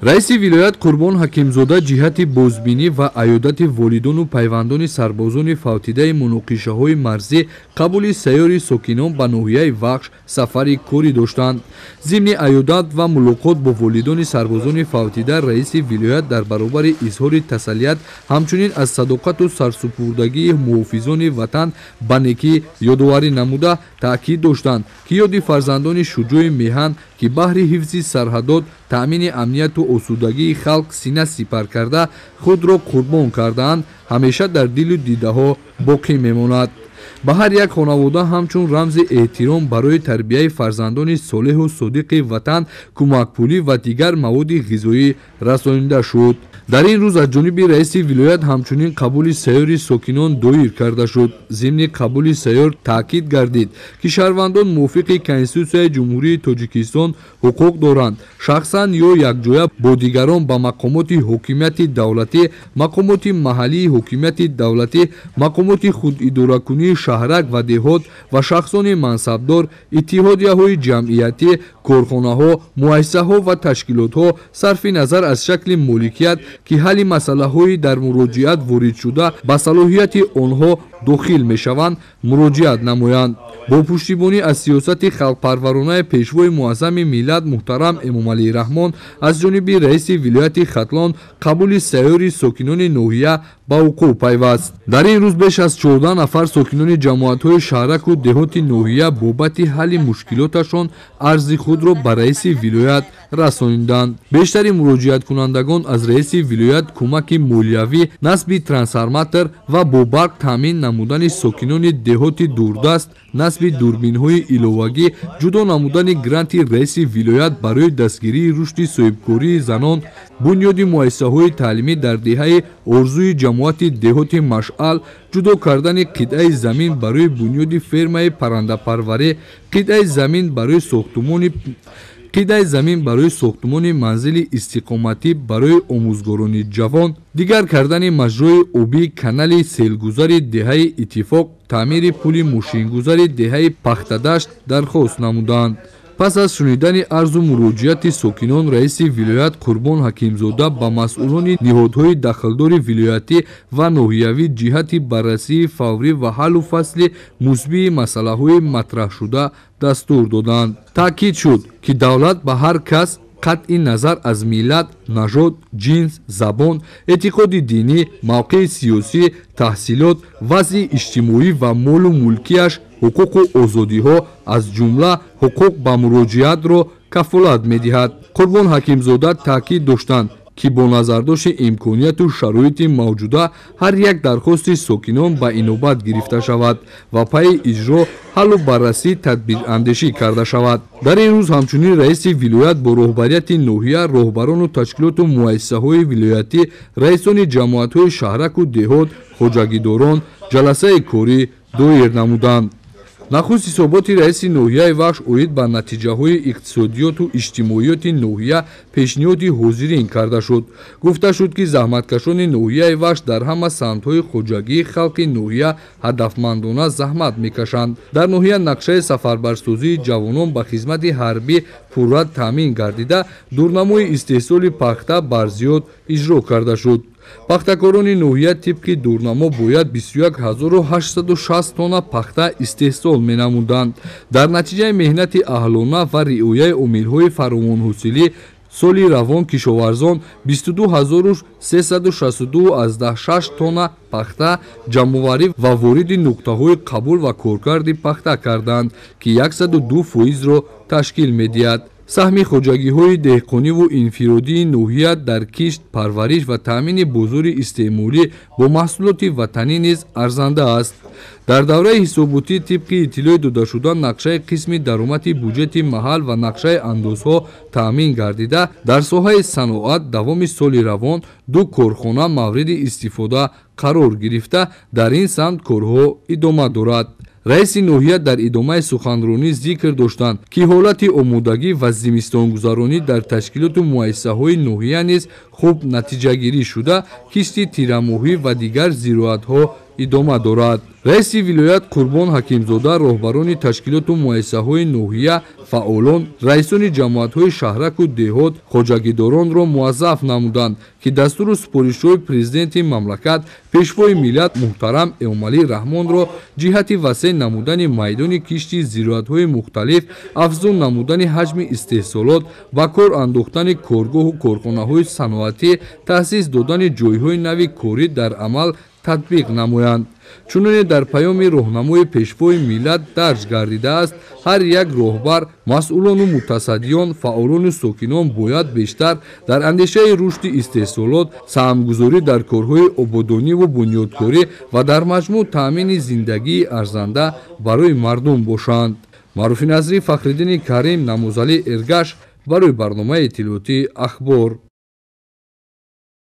Раиси вилоят Қурбон Ҳакимзода ҷиҳати бозбинӣ ва аёдати волидону пайвандони сарбозони фавтидаи муноқишаҳои марзӣ қабули сайёри сокинон ба ноҳияи Вахш сафари корӣ доштанд. Зимни аёдат ва мулоқот бо волидони сарбозони фавтида раиси вилоят дар баробари изҳори тасаллият ҳамчунин аз садоқату сарсупурдагии муҳофизони ватан ба некӣ ёдоварӣ намуда таъкид доштанд, ки ёди фарзандони шуҷои меҳан, ки баҳри ҳифзи сарҳадот, таъмини амнияту осудагии халқ сина сипар карда худро қурбон кардаанд, ҳамеша дар дилу дидаҳо боқӣ мемонад. Ба ҳар як хонавода ҳамчун рамзи эҳтиром барои тарбияи фарзандони солеҳу содиқи ватан кӯмакпулӣ ва дигар маводи ғизоӣ расонида шуд. Дар ин рӯз аз ҷониби раиси вилоят ҳамчунин қабули сайёри сокинон доир карда шуд. Зимни қабули сайёр таъкид гардид, ки шаҳрвандон мувофиқи Конститутсияи Ҷумҳурии Тоҷикистон ҳуқуқ доранд шахсан ё якҷоя бо дигарон ба мақомоти ҳокимияти давлатӣ, мақомоти маҳаллии ҳокимияти давлатӣ, мақомоти худидоракунии шаҳрак ва деҳот ва шахсони мансабдор, иттиҳодияҳои ҷамъиятӣ, корхонаҳо, муассисаҳо ва ташкилотҳо сарфи назар аз шакли моликият, ки ҳалли масъалаҳои дар муроҷиат воридшуда ба салоҳияти онҳо дохил мешаванд, муроҷиат намоянд. Бо пуштибонӣ аз сиёсати халқпарваронаи пешвои муаззами миллат муҳтарам Эмомалӣ Раҳмон аз ҷониби раиси вилояти Хатлон қабули сайёри сокинони ноҳия ба вуқӯъ пайваст. Дар ин рӯз беш аз 14 нафар сокинони ҷамоатҳои шаҳраку деҳоти ноҳия бобати ҳалли мушкилоташон арзи худро ба раиси вилоят расониданд. Бештари муроҷиаткунандагон аз раиси вилоят кӯмаки молиявӣ, насби трансформатор ва бо барқ таъмин намудани сокинони деҳоти дурдаст, насби дурбинҳои иловагӣ, ҷудо намудани гранти раиси вилоят барои дастгирии рушди соҳибкории занон, бунёди муассисаҳои таълимӣ дар деҳаи Орзуи ҷамоати деҳоти Машъал, ҷудо кардани қитъаи замин барои бунёди фермаи паррандапарварӣ, қитъаи замин барои сохтумони манзили истиқоматӣ барои омӯзгорони ҷавон, дигар кардани маҷрои обии канали селгузари деҳаи Иттифоқ, таъмири пули мошингузари деҳаи Пахтадашт дархост намуданд. Пас аз шунидани арзу муроҷиати сокинон раиси вилоят Қурбон Ҳакимзода ба масъулони ниҳодҳои дахлдори вилоятӣ ва ноҳиявӣ ҷиҳати баррасии фаврӣ ва ҳаллу фасли мусбии масъалаҳои матраҳшуда дастур доданд. Таъкид шуд, ки давлат ба ҳар кас қатъи назар аз миллат, нажод, ҷинс, забон, эътиқоди динӣ, мавқеи сиёсӣ, таҳсилот, вазъи иҷтимоӣ ва молу мулкияш ҳуқуқу озодиҳо, аз ҷумла ҳуқуқ ба муроҷиатро кафолат медиҳад. Қурбон Ҳакимзода таъкид доштанд, ки бо назардошти имконияту шароити мавҷуда ҳар як дархости сокинон ба инобат гирифта шавад ва пайи иҷро ҳаллу баррасӣ тадбирандешӣ карда шавад. Дар ин рӯз ҳамчунин раиси вилоят бо роҳбарияти ноҳия, роҳбарону ташкилоту муассисаҳои вилоятӣ, раисони ҷамоатҳои шаҳраку деҳот, хоҷагидорон ҷаласаи корӣ доир намуданд. Нахуст ҳисоботи раиси ноҳияи Вахш оид ба натиҷаҳои иқтисодиёту иҷтимоиёти ноҳия пешниҳоди ҳозирин карда шуд. Гуфта шуд, ки заҳматкашони ноҳияи Вахш дар ҳама самтҳои хоҷагии халқи ноҳия ҳадафмандона заҳмат мекашанд. Дар ноҳия нақшаи сафарбарсозии ҷавонон ба хизмати ҳарбӣ пурра таъмин гардида, дурнамои истеҳсоли пахта барзиёд иҷро карда шуд. Пахтакорони ноҳия тибқи дурнамо бояд 21 860 тонна пахта истеҳсол менамуданд. Дар натиҷаи меҳнати аҳлона ва риояи омилҳои фаровонҳосилӣ соли равон кишоварзон 22 362,6 тонна пахта ҷамъоварӣ ва вориди нуқтаҳои қабул ва коркарди пахта карданд, ки 102 фоизро ташкил медиҳад. Саҳми хоҷагиҳои деҳқониву инфиродии ноҳия дар кишт, парвариш ва таъмини бозори истеъмолӣ бо маҳсулоти ватанӣ низ арзанда аст. Дар давраи ҳисоботӣ тибқи иттилои додашуда нақшаи қисми даромади буҷети маҳал ва нақшаи андозҳо таъмин гардида, дар соҳаи саноат давоми соли равон ду корхона мавриди истифода қарор гирифта, дар ин самт корҳо идома дорад. Раиси ноҳия дар идомаи суханронӣ зикр доштанд, ки ҳолати омодагӣ ва зимистонгузаронӣ дар ташкилоту муассисаҳои ноҳия низ хуб натиҷагирӣ шуда, кишти тирамоҳӣ ва дигар зироатҳо Идома дорад. Раиси вилоят Қурбон Ҳакимзода, роҳбарони ташкилоту муассисаҳои ноҳия, фаъолон, раисони ҷамоатҳои шаҳраку деҳот, хоҷагидоронро муаззаф намуданд, ки дастуру супоришҳои президенти мамлакат, пешвои миллат муҳтарам Эмомалӣ Раҳмонро ҷиҳати васеъ намудани майдони кишти зироатҳои мухталиф, афзун намудани ҳаҷми истеҳсолот, ба кор андохтани коргоҳу корхонаҳои саноатӣ, таъсис додани ҷойҳои нави корӣ дар амал татбиқ намоянд. Чуноне дар паёми роҳнамои пешвои миллат дарҷ гардидааст, ҳар як роҳбар, масъулону мутасаддиён, фаъолону сокинон бояд бештар дар андешаи рушди истеҳсолот, саҳмгузорӣ дар корҳои ободониву бунёдкорӣ ва дар маҷмӯъ таъмини зиндагии арзанда барои мардум бошанд. Маъруфи Назрӣ, Фахриддини Карим, Намозалӣ Эргаш барои барномаи иттилоотии Ахбор.